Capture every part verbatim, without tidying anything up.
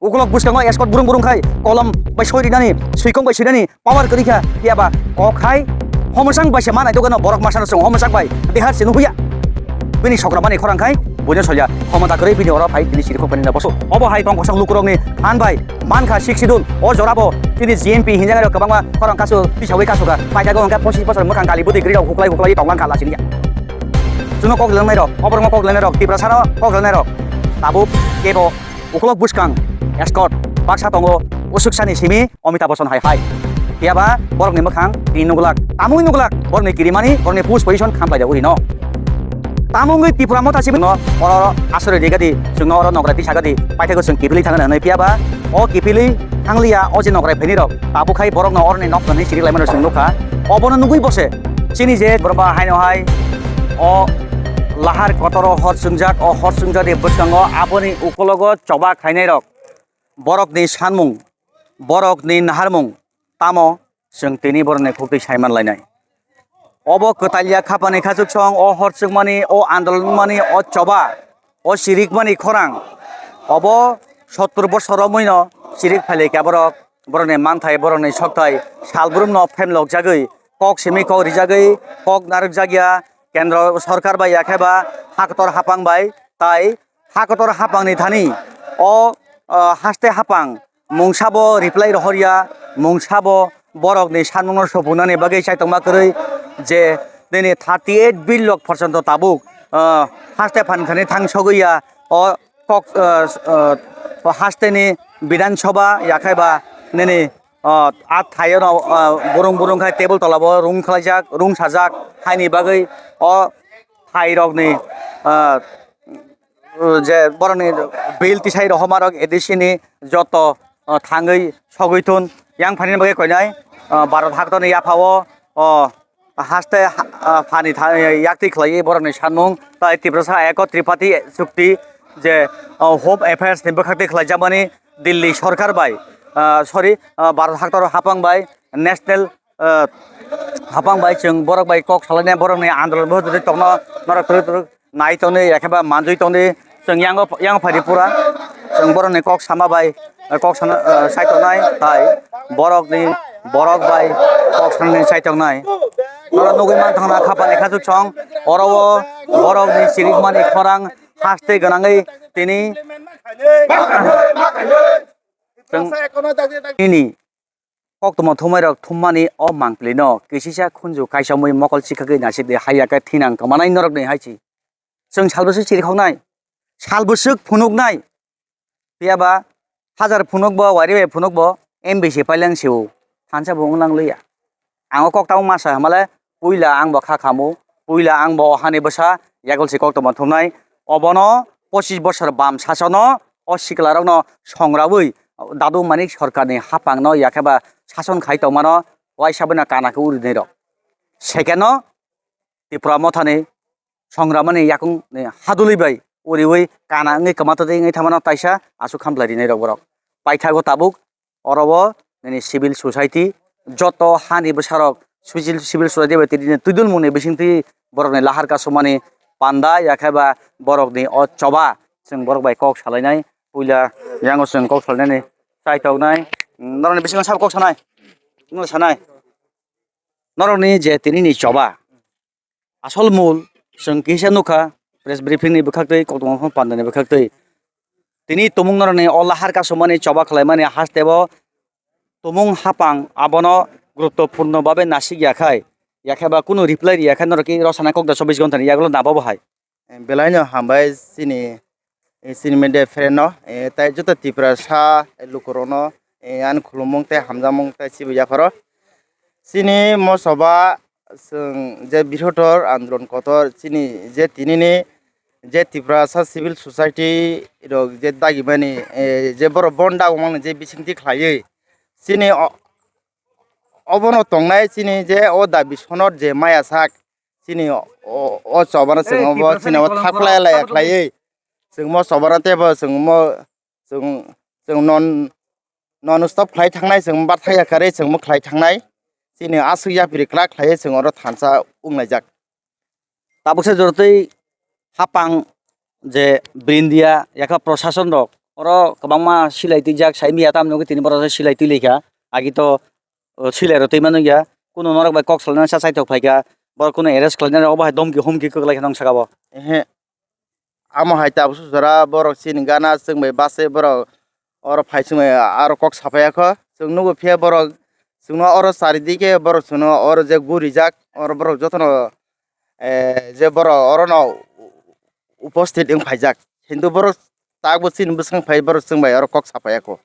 Ukolok bwskango escort burung burung khai kolom bai soi rinani, swikong bai soinani power kwrwi kha. Phiya ba kok hai homosang bai se manai dogano borok masano chwng homosang bai dehar se nuhuya. Bini sokra mani khorang khai buino soya khomota kwrwi bini oro phai tini siri khokmani na boso. Obo hai tong kosong lukurokni phan bai mankha sixth schedule. O jorabo tini G M P hinjak rok kwbangma khorang kasu tisawi kasu kha. Paithago hwnkhe pochis bosor mwkhang kali bwtwi kwrwi rok huklai huklai tonglang kha lachiniya. Chwngno kok lenai rok, oborokno kok lenai rok, Tiprasano kok lenai rok. Tabuk kebo ukolok bwskang escort baksa tongo, usuk sani simi Amitabh Bachchan hai hai. Phiya ba borokni mwkhang tini nuglak, tamungwi nuglak, borokni kirimani, borokni post position khampai da uri no. Tamungwi Tipra Motha simi no oro asori rigadi, chwngno oro nokrai tisa gadi, paithakgo chwng kiphilwi thangna hwnwi. Phiya ba o kiphilwi thangliya, o je nokrai phaini rok, tabuk khai borokno oroni nok hwnwi siri laimano chwng nukha. Obono nugwi bose chini je borok ba haino hai o lahar kotoro hor chwngjak, o hor chwngjak ni bwskango aboni ukologo choba khainai rok, borokni sanmung, borokni naharmung tamo chwng tini borokni khuktwi saiman lainai. Obo kwtalya khapani khachuksong, o hor chwngmani, o andolon wngmani, o choba, o chirikmani khorang, obo sottur bosor romwino chirik phailai kha borok, borokni manthai, borokni sokthai, salbrumno phemlokjagwi, kok simi kok rijagwi, kok narwkjakya, kendro sorkar bai yakhe ba haktor hapang bai, tai haktor hapangni thani o, o, haste hapang mungsabo reply rohorya, mungsabo borokni sanmungno sopunani bagwi chaitokma kwrwi je nini thirty eight bill rok porjonto tabuk, o, haste phan khani thang sogwi ya, o kok, o, o, o hasteni Bidhan Sabha yakhe ba nini, o, a thaio no, o, burung burung khai table tola bo room khlaijak, room sajak, haini bagwi o thairokni, o, je borokni bill tisai rohormarok A D C ni joto, o, thangwi sogwi thun. Yang phanini bagwi koinai, o, Bharat haktorni yaphao, o, haste ha-, o, phani tha-, yaktwi khlaiwi borokni sanmung tai Tiprasa Eko Triparty Chukti je, o, Home Affairs ni bwkhaktwi khlaijakmani Delhi sorkar bai, o, sorry, o, Bharat haktor hapang bai national, o, hapang bai chwng borok bai kok salainai borokni andolon bo tongno norok twrwk twrwk nai tongdi, yakhe ba manjui tongdi. Chwng yango, yang phaidi pura. Chwng borokni kok sama bai, kok sana, eh, saitongnai, tai borokni, borok bai kok sanani saitongnai. Oro nugwi manthangna khapani khachuksong, oro o borokni chirikmani khorang haste gwnangwi tini chwng nini koktwma thumnairok thummani o mangpili no kisisa khunju kaisamwi mokol chikhagwi naisik di, haiya khe thinang kwmanai norokni hai si. Chwng salbwswk chirikhoknai, salbwswk phunuknai, phiya ba hajar phunuk bo, wari bai phunuk bo, M B C paileng sio, thansa bo wnglang liya. Ang o kok tamo masa hamale, puila ang bo kha khamu, puila ang bo o hani bwsa yagul si koktwma thumnai. Obono pochis bosor bam sasono o sikla rokno songraui Dadu Manik Sarkarni haphangno yakhe ba sason khai tongmano waisa bwna kana khe uri nai rok. Second no Tipra Mothani songramani yakung ni hadulwi bai uriui kana wngwi kwma twtwi wngwi thamano taisa aswk khamlai rinai rok borok. Paithago tabuk oro o nini civil society, joto hani bwsarok civil, civil society bai tini twidulmungni bisingtwi borokni lahar kasumani panda yakhe ba borokni o choba chwng borok bai kok salainai. Puila yango chwng kok salainani chaitoknai. Norokni bisingo sabo kok sanai? Nwng sanai? Norokni je tinini choba, asol mul chwng kisa nukha press briefing ni bwkhaktwi, koktwma phano panda ni bwkhaktwi. Tini tumung norokni o lahar kasumani choba khlaimani hasteo tumung hapang abono guruttopurno babe nasik ya khai, ya khe ba kunu reply ri ya khai norok ki rosana kok da chobbish ghonta ni yagulo nabo bo hai. Belai no hambai chini, chini media friend no, tai joto Tiprasa lukurok no ani khulumung tei hamjakmung tei chibo yapharo. Chini mosoba chwng je bwrwktor andolon kotor chini je tinini je Tiprasa civil society rok je dagimani, eh, je borok bon dagomani je bisingtwi khlaiwi chini o-, obono tongnai chini je o dabi sonot je maya sak chini o, o, o chobano chwng obo chini obo thaplai laya khlaiwi chwng mo chobano teibo chwng mo chwng, chwng non, non stop khlai thangnai, chwng bathai ya karwi chwng mo khlai thangnai. Chini aswk yapri kwrak khlaiwi chwng oro thansa wnglaijak. Tabuksa jorotwi hapang je brindia yakha prosason rok Oro kwbangma silai twijak, saimya tamni bagwi tini borok silai twi laikha. Agi to, o, silai rw twi mano ya. Kuno norok bai kok salaina cha chaitok phaikha. Borok kuno arrest khlainani obo hai domki homki kwklai khe nang saka bo. Ehe. Amo hai tabuk jora borok chini gana chwng bai bachai borok oro phai chwng bai aro kok saphai ya kho. Chwng nugo phiya borok chwngno oro chari di khe borok chwngno oro je gurijak oro borok jotono, eh, je borok orono uposthit wng phaijak. Hintu borok tabuk chini bwswng phai borok chwng bai oro kok saphai ya kho.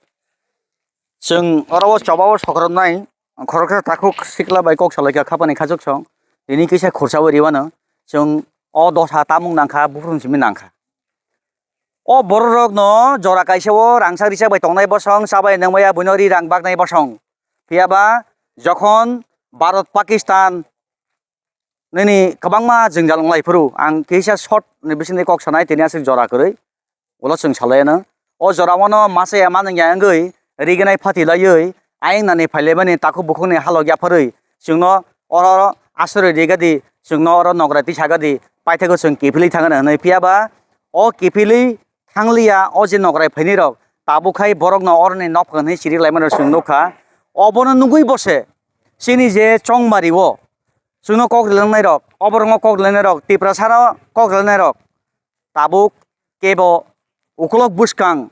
Chwng oro o choba o sokromnai, khoroksa takhuk sikla bai kok salaikha khapani khachuk song, tini kisa khursa bai riwano, chwng o dosa tamung nangkha, buphuru simi nangkha. O bororokno jora kaisa o rangchak richak bai tongnai bosong, chabai nangmaya buino ri rang baknai bosong. Phiyaba jokhon Bharat Pakistan nini kwbangma jwngjal wnglai phuru ang kisa short ni bisingtwi kok sanai tini aswk jora kwrwi. Ulo chwng salaiyano. O jora o no masa ya manung ya wngwi rignai phati laiwi ayang nani phailaimani takhuk bukhukni halok yapharwi chwngno oro oro aswrwi rigadi chwngno oro nokrai tisagadi paithago chwng kiphilwi thangna hwnwi phiyaba o kiphilwi thangliya o je nokrai phainai rok tabuk khai borokno oroni nokphang hinwi chiriklaimani rok chwng nukha. Obono nugwi bose chini je chongmari o chwngno kok rilangnai rok oborokno kok rilangnai rok Tiprasano kok rilangnai rok tabuk kebo ukolok bwskang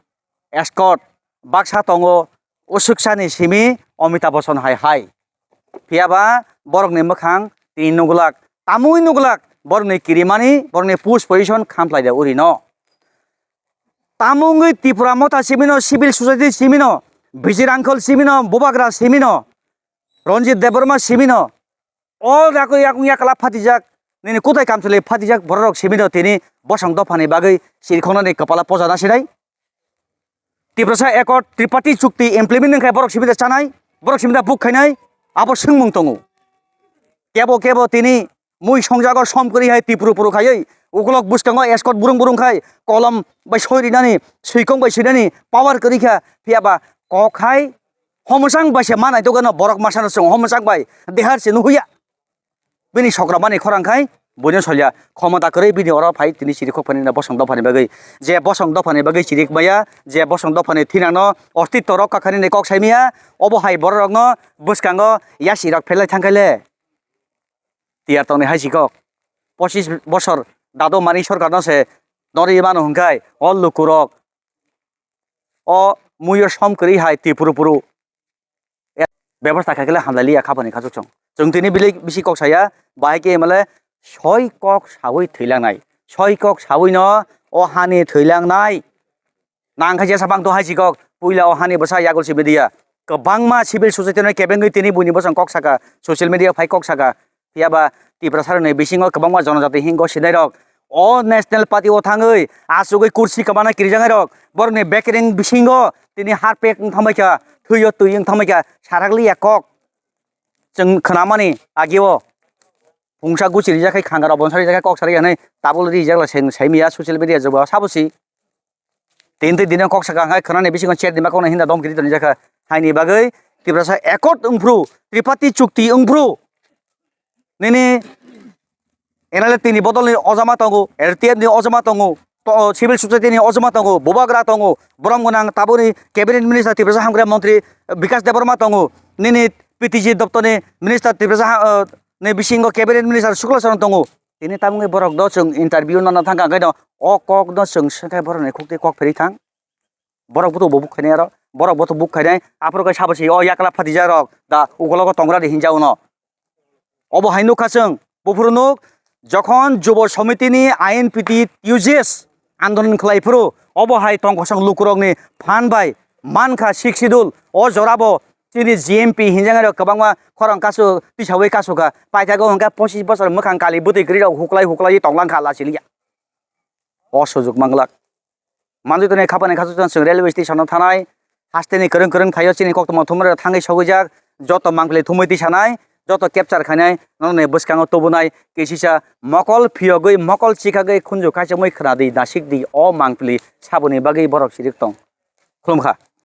escort baksa tongo, uswksani simi Amitabh Bachchan hai hai. Phiyaba borokni mwkhang tini nugulak, tamwi nugulak, borokni kirimani, borokni post position khamplaida urino. Tamungwi Tipra Motha simino, civil society simino, Bijir Uncle simino, Bubagra simino, Ranjit Debbarma simino, o yakung yakung yakla phatijak, nini kutai kamchwlwi phatijak bororok simino tini bosong dophani bagwi sirikhoknani kwpala poja nasinai. Tiprasa Accord, Triparty Chukti implement wngkhe borok sibida chanai, borok sibida buk khainai, abo swngmung tongo. Kebo kebo tini mui songjago som kwrwi hai tipru puru khaiwi ukolok bwskango escort burung burung khai kolom bai soi rinani, swikong bai swinani power kwrwi kha, phiyaba kok hai homosang bai se manai dogano borok masano chwng homosang bai dehar se nuhuya. Bini sokra mani khorang khai buino solya khomota kwrwi bini oro phai tini chiri khok phani bosong dophani bagwi. Je bosong dophani bagwi chirik maya, je bosong dophani thinangno ostitto rokha khani ni kok sai maya, obo hai bororokno bwskango yasi rok phelai thang khaile. Tiyar tongni hai si kok. Pochis bosor dado mani sorkarno se norwi mano hwnkhai o lukurok o muiyo som kwrwi hai tipru puru bebosta khaikhe le hamlailiya khapani khachuk chwng. Chwng tini bili bisi kok saya, bahai khe male soi kok saui thwilangnai. Soi kok sauino o hani thwilangnai. Nang khe jesa bang to hai si kok, puila o hani bwsa yagul si media. Kwbangma civil society no kebengwi tini buini bosong kok saka, social media phai kok saka. Phiyaba Tiprasarokni bisingo kwbangma jonojati hinggo sinairok o National Party o thangwi achugwi kursi kwmana kirijaknairok borokni bekereng bisingo tini harpek wng thangbaikha, thwiyo twi wng thangbaikha, sarakliya kok. Chwng khnamani agio pungsa guchi rijak khai khanga rok bonsa rijak khai kok sarijak hinwi tabul rijak lai saimaya social media jora sabo si. Tini twi dino kok saka hwnkhai khwnani bisingo chair ni bakno hinda domkiri tonijak kha. Haini bagwi Tiprasa Accord wngphru, Triparty Chukti wngphru, nini N L F ni bodol ni ojama tongo, L T F ni ojama tongo, to, civil society ni ojama tongo, bubagra tongo, borom gwnang tabukni cabinet minister Tiprasa hamkrai montri Bikas Debbarma tongo, nini P T G doptor ni minister Tiprasa ha-, o, ni bisingo cabinet minister Sukla Saran tongo. Tini tabukni borok do chwng interview nana thangkha, hwnkhe no o kok no chwng swngkhe borok ni khuk twi kok pheri thang. Borok bo to bo buk khainai aro, borok bo to buk khainai, aphuru khe sabo se o yakla phatijak rok da ukologo tongra di hinjao no. Obo hai nukha chwng, buphuru nuk, jokhon Jubo Somiti ni I N P T U J S andolon khlai phuru, obo hai tongkosong lukurokni phan bai mankha sixth schedule, o jorabo chini G M P hinjaknai rok kwbangma khorang kasu tisaui kasukha, paithago hwnkhe pochis bosor mwkhang kali bwtwi kwrwi rok huklai huklai tonglang kha lachiliya. O sujuk manglak. Manjui tonwi khapani khachukchang chwng railway station o thanai, hasteni kwrwng kwrwng thaio chini koktwma thumrok thangwi sogwijak, joto mangpili thumwi tisanai, joto capture khainai, nokni bwskango tubunai, kisisa mokol phiyogwi, mokol chikhagwi, khunju khaichomwi khwnadi, nasikdi, o mangpili saboni bagwi borok sirik tong. Khulumkha.